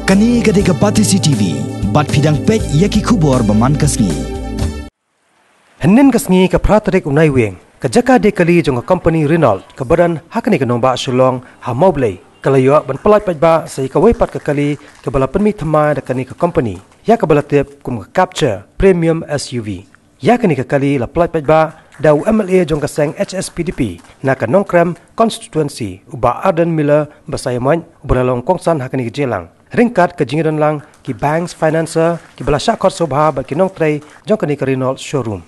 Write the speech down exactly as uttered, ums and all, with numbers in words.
Kane ka dei ka Batesi T V, bad phi dang peit ïa ki khubor ba man ka sngi. Hynnin ka sngi ka phra tarik u Naiwieng, ka jaka die kali jong ka company Renault kaba don ha kane ka nongbah Shillong ha Mawblei, ka la ïoh ban pyllait paidbah sa ïa kawei pat ka kali kaba la pynmih thymmai da kane ka company, ïa kaba la tip kum ka Captur Premium S U V. Ïa kane ka kali la pyllait paidbah da u M L A jong ka seng H S P D P na ka Nongkrem constituency, u Bah Ardent Miller Basaiawmoit, uba la long kongsan ha kane ka jingïalang. Ryngkat ka jingdon lang ki banks, financer, kiba la shah khot sngewbha bad ki nongtrei jong kane ka Renault showroom.